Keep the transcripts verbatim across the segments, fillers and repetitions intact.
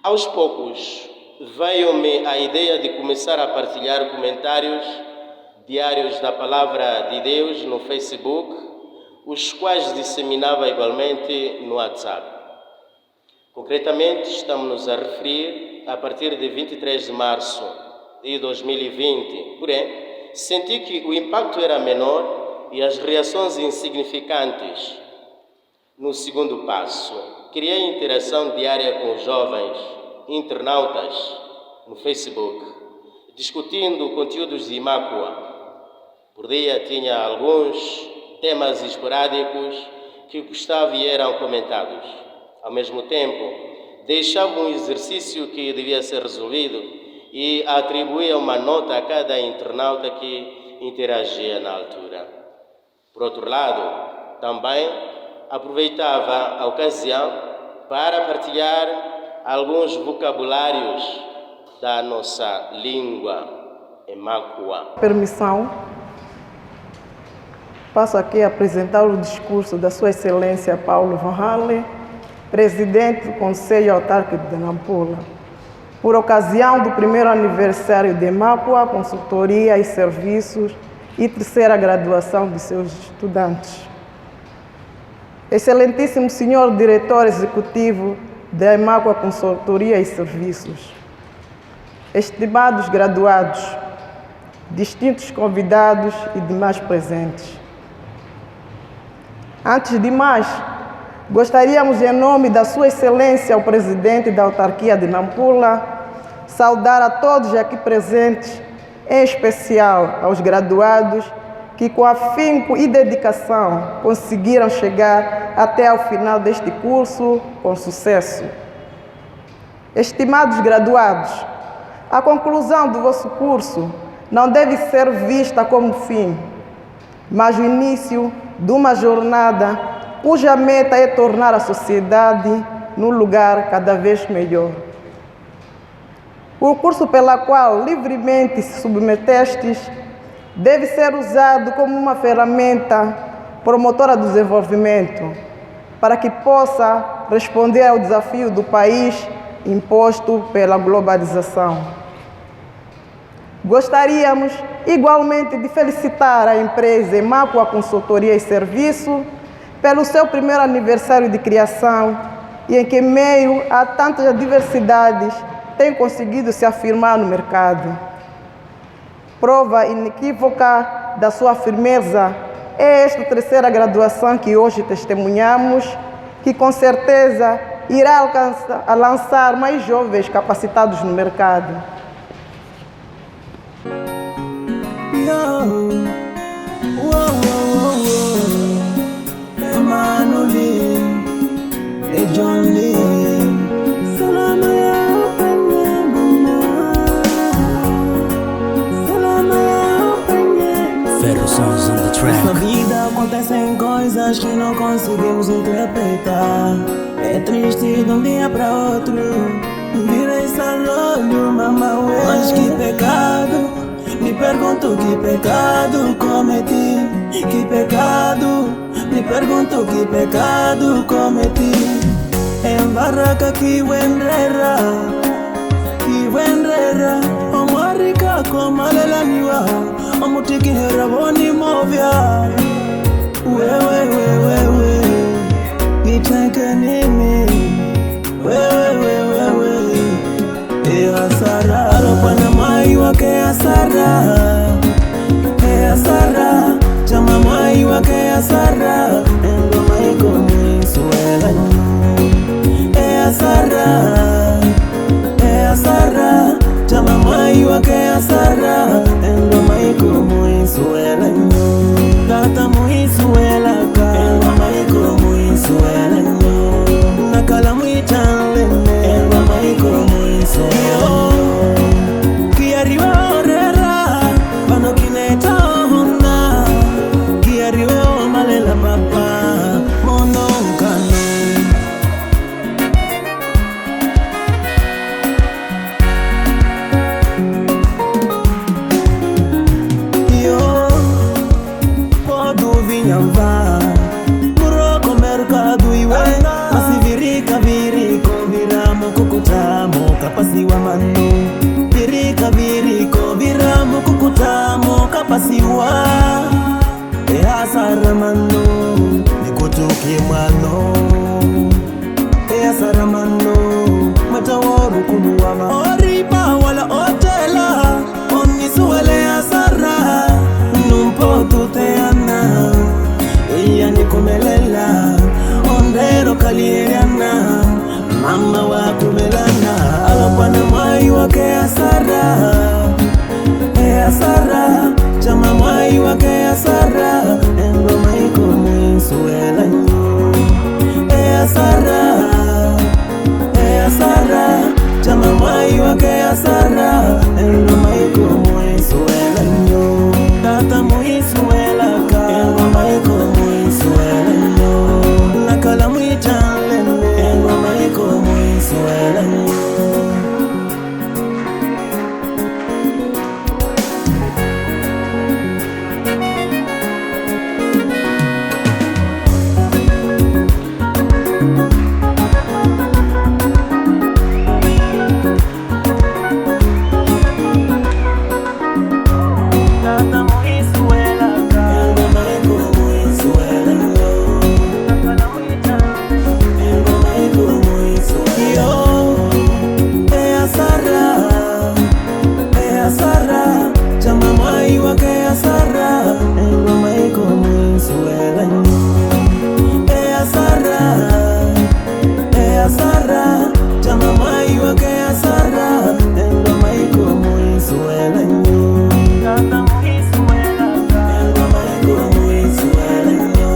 Aos pocos, veio-me a ideia de começar a partilhar comentários diários da Palavra de Deus no Facebook, os quais disseminava igualmente no WhatsApp. Concretamente, estamos-nos a referir a partir de vinte e três de março de dois mil e vinte, porém, senti que o impacto era menor e as reações insignificantes. No segundo passo, criei interação diária com os jovens internautas no Facebook, discutindo conteúdos de Imakua. Por dia tinha alguns temas esporádicos que gostava e eram comentados. Ao mesmo tempo, deixava um exercício que devia ser resolvido e atribuía uma nota a cada internauta que interagia na altura. Por outro lado, também aproveitava a ocasião para partilhar alguns vocabulários da nossa língua Imakua. Permissão, passo aqui a apresentar o discurso da Sua Excelência Paulo Van Halen, Presidente do Conselho Autárquico de Nampula, por ocasião do primeiro aniversário de Imakua Consultoria e Serviços e terceira graduação de seus estudantes. Excelentíssimo Senhor Diretor Executivo da Imakua Consultoria e Serviços, estimados graduados, distintos convidados e demais presentes. Antes de mais, gostaríamos, em nome da Sua Excelência, o Presidente da Autarquia de Nampula, saudar a todos aqui presentes, em especial aos graduados que, com afinco e dedicação, conseguiram chegar até ao final deste curso com sucesso. Estimados graduados, a conclusão do vosso curso não deve ser vista como fim, mas o início de uma jornada cuja meta é tornar a sociedade num lugar cada vez melhor. O curso pela qual livremente se submetestes deve ser usado como uma ferramenta promotora do desenvolvimento, para que possa responder ao desafio do país imposto pela globalização. Gostaríamos, igualmente, de felicitar a empresa Imakua Consultoria e Serviço pelo seu primeiro aniversário de criação e em que meio a tantas adversidades tem conseguido se afirmar no mercado. Prova inequívoca da sua firmeza é esta terceira graduação que hoje testemunhamos, que com certeza irá alcançar, lançar mais jovens capacitados no mercado. Ferro Sons on the track. Na vida acontecem coisas que não conseguimos interpretar. É triste de um dia pra outro virar esse rolo, mamá, ué. Mas que pecado, me pergunto que pecado cometi. Que pecado, me pergunto que pecado cometi. Embaraka kiwendrera, kiwendrera, omwarika komalelaniwa, omutikihera vonimovya. Wewe, wewe, wewe, niteke nini? Wewe, wewe, wewe, e hasara. Alopwana mwayi wake hasara. E hasara. Chama mwayi wake hasara. Engoma iko mwisu wela. E hasara. E hasara. Chama mwayi wake hasara. Engoma iko mwisu wela. Tata mwisu wela. Engoma iko mwisu wela. Nakala mwi Vamano virika virika ovira mukukuta mukapasiwa. Ehasaramano nikutuki mwano. Ehasaramano mata worukuluwa va oripa wala otela. Onisuwela easara numpa otuteyana. Eya nikumelela onrero kaliyelyana. Mama wakumelana alopwana mwayi waka easara. Easara chama mwayi waka easara. Engoma iko mwisuwela nyo. Easara. Easara chama mwayi waka easara. Engoma iko mwisuwela nyo. Tata mwisuwelaka engoma iko mwisuwela nyo. Nakala mwichanlene engoma iko mwisuwela nyo. Easara chama mwayi waka easara. Engoma iko mwisuwela nyo. Easara. Easara chama mwayi waka easara. Engoma iko mwisuwela nyo. Engoma iko mwisuwela nyo.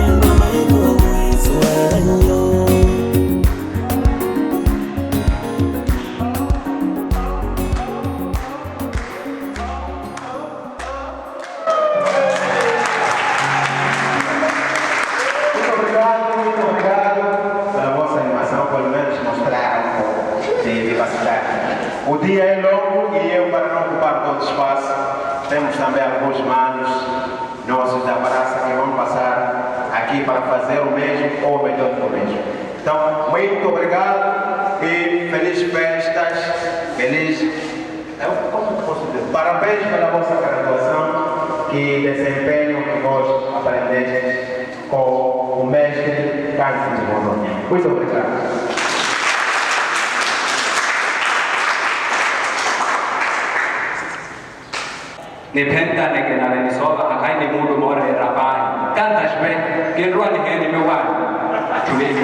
Engoma iko mwisuwela nyo. Muito obrigado, muito obrigado pela vossa animação, pelo menos mostrar um pouco de vivacidade. O dia é longo e eu, para não ocupar todo o espaço, temos também alguns manos nossos da praça que vão passar aqui para fazer o mesmo ou melhor que o mesmo. Então, muito obrigado e feliz festas, feliz, eu, como posso dizer? Parabéns pela vossa graduação, que desempenho que vós aprendestes com o mestre Cândido Rondon. Muito obrigado. Niphenta nekenale nisoova akhayi ni muulu mooreera paahi. Kantaxme kinrwa niheeni miwaani.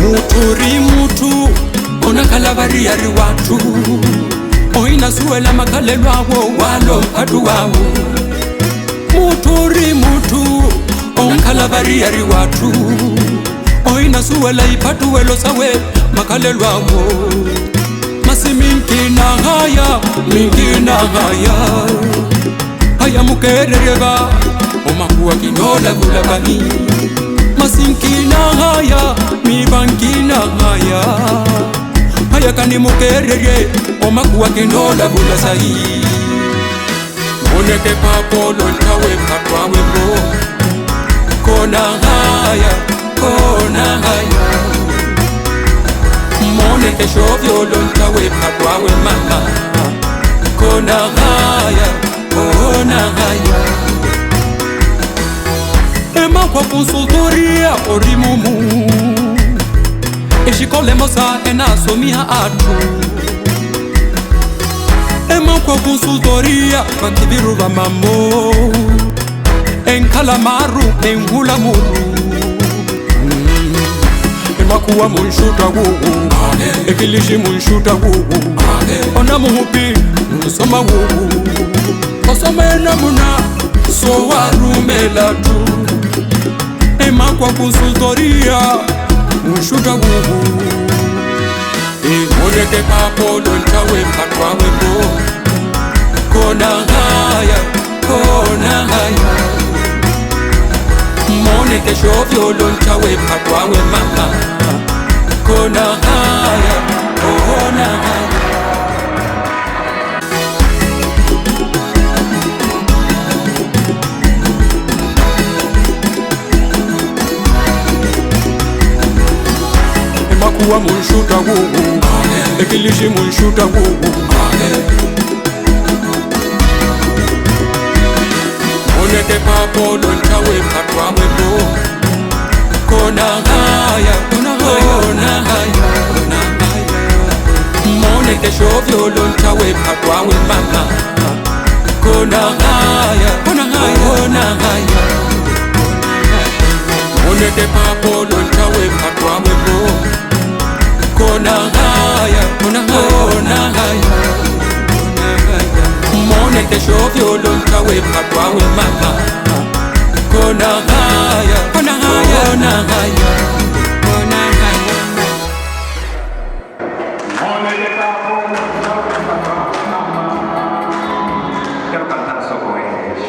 Mutthu ori mutthu onakhala variyari w'atthu. Ohinasuwela makhalelo awo wala omphattu wawo. Mutthu ori mutthu onakhala variyari w'atthu. Ohinasuwela iphattuwelo sawe makhalelo awo. Masi minkinahaya minkinahaya. Haya mukeererye va omakhuwa kinoolavula vahi. Masi nkinahaya miiva nkinahaya. Haya kanimukeererye omakhuwa kinoolavula sahi. Moneke paapolo ntthawe mphatwawe-vo. Konahaya konahaya. Moneke xoovyolo ntthawe mphatwawe mama. Konahaya konahaya. Emakhwa kunsultoriya ori mumu. Exikola emosa enasomiha atthu. Emakhwa kunsultoriya vantiviru va mamo. Enkhala maaru enhula muru. Emakhuwa munxutta wuwu. Ekilixi munxutta wuwu. Onamuhupi munsoma wuwu. Osoma enamuna sowarumela atthu. Emakwa kunsultoriya munxutta wuwu. Emoreke paapolo ntthawe mphatwawe-vo. Konahaya konahaya. Mmooneke xoovi olontthawe ephatwawe mama. Khoonahaya, khoonahaya. Emakhuwa munxutta wuwu, ekilixi munxutta wuwu. Mmooneke paapa olontthawe ephatwawe mama. Khoonahaya, khoonahaya, khoonahaya. Mmooneke xoovi olontthawe ephatwawe mama. Khoonahaya, khoonahaya, khoonahaya. Mmooneke paapa olontthawe ephatwawe mama. Khoonahaya, khoonahaya, khoonahaya. Mmooneke xoovi olontthawe ephatwawe mama. Khoonahaya, khoonahaya, khoonahaya. Mmooneke paapa olontthawe ephatwawe mama. Quero cantar só com eles.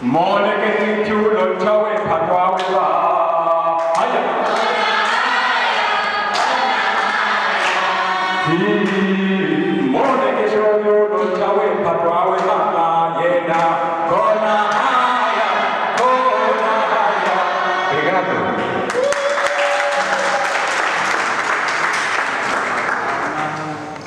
Mmooneke tiithi olontthawe ephatwawe va. Haya. Mmooneke xoovi olontthawe ephatwawe va.